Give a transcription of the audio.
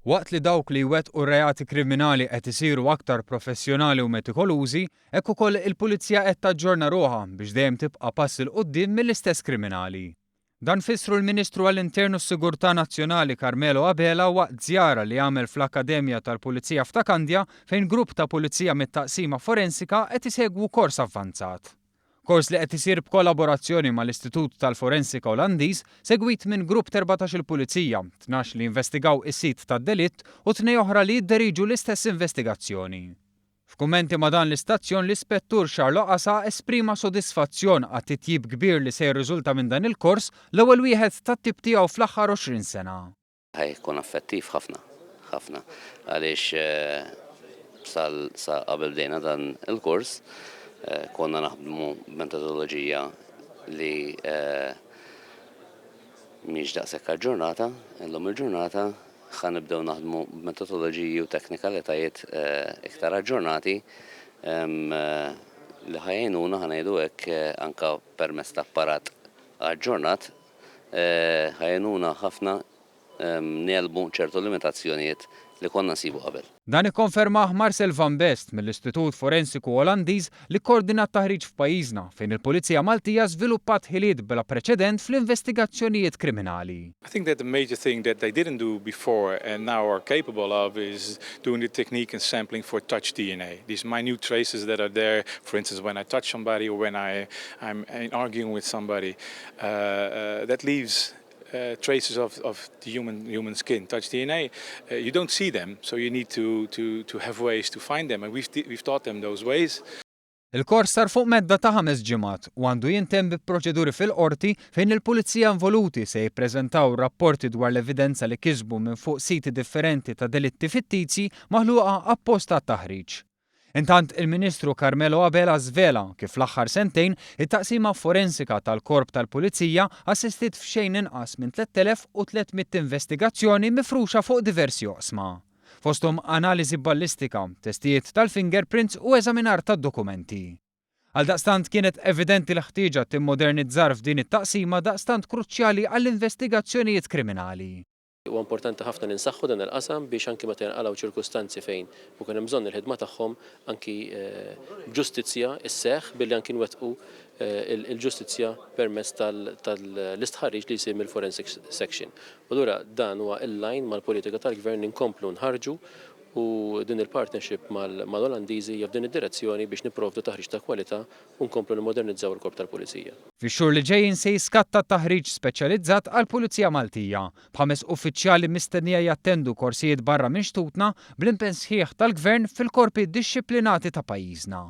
Waqt li dawk li jwettqu reati kriminali qed isiru aktar professjonali u metikolużi, hekk ukoll il-Pulizija qed taġġorna ruħha biex dejjem tibqa' pass 'il quddiem mill-istess kriminali. Dan fissru l-Ministru għall-Intern u s-Sigurtà Nazzjonali Carmelo Abela waqt żjara li għamel fl-Akkademja tal-Pulizija f'Ta' Kandja fejn grupp ta' Pulizija mit-Taqsima Forensika qed isegwu kors avvanzat. Kors li qed isir b'kollaborazzjoni mal-Istitut tal-Forensika Olandiż, segwit minn grupp t'erbatax-il pulizija, 12 li jinvestigaw is-sit tad-delitt u tnejn oħra li jidderiġu l-istess investigazzjoni. F'kummenti ma' dan l-istazzjon l-Ispettur Charlo Qasa esprima sodisfazzjon għat-titjib kbir li se jirriżulta minn dan il-kors, l-ewwel wieħed tat-tip tiegħu fl-aħħar 20 sena. Ħa jkun affettiv ħafna, ħafna, għaliex sal sa qabel bdejna dan il-kors konna naħdmu b'metodoloġija li mhix daqshekk aġġornata, illum il-ġurnata ħa nibdew naħdmu b'metodoloġiji u teknikalitajiet iktar aġġornati li ħa jgħinuna, ħa ngħidu hekk, anke permezz ta' apparat aġġornat Ħa jgħinuna ħafna negħlbu ċertu limitazzjonijiet li konna nsibu qabel. Dan ikkonfermah Marcel van Best mill-Istitut Forensiku Olandiż li kkordina t-taħriġ f'pajjiżna fejn il-Pulizija Maltija żviluppat ħiliet bla preċedent fl-investigazzjonijiet kriminali. I think that the major thing that they didn't do before and now are capable of is doing the technique and sampling for touch DNA. These minute traces that are there, for instance when I touch somebody or when I, I'm arguing with somebody, that leaves traces of, of the human, human skin, touch DNA. You don't see them, so you need to, to, to have ways to find them, and we've, we've taught them those ways. Il-kors sar fuq medda ta' ħames ġimgħat u għandu jintemm bi proċeduri fil-qorti fejn il-pulizija involuti se jippreżentaw rapporti dwar l-evidenza li kisbu minn fuq siti differenti ta' delitti fittizji maħluqa apposta għat-taħriġ. Intant, il-Ministru Carmelo Abela żvela kif fl-aħħar sentejn it-Taqsima Forensika tal-Korp tal-Pulizija assistiet f'xejn inqas minn 3,300 investigazzjoni mifruxa fuq diversi oqsma. Fosthom analiżi ballistika, testijiet tal-fingerprints u eżaminar tad-dokumenti. Għaldaqstant kienet evidenti l-ħtieġa timmodernizzar f'din it-taqsima daqstant kruċjali għall-investigazzjonijiet kriminali. Huwa importanti ħafna li nsaħħu dan il-qasam biex anki meta jinqalgħu ċirkustanzi fejn ikun hemm bżonn il-ħidma tagħhom anki ġustizzja sseħħ billi anki nwettqu l-ġustizzja permezz tal-istħarriġ li jsir mill-Forensics Section. U allura dan huwa in line mal-politika tal-Gvern li nkomplu nħarrġu u din il-partnership mal-Olandiżi hija f'din id-direzzjoni biex nipprovdu taħriġ ta' kwalità u nkomplu nimmodernizzaw il-Korp tal-Pulizija. Fix-xhur li ġejjin se jiskatta taħriġ speċjalizzat għall-Pulizija Maltija, b'ħames uffiċjali mistennija jattendu korsijiet barra minn xtutna bl-impenn sħiħ tal-Gvern fil-korpi dixxiplinati ta' pajjiżna.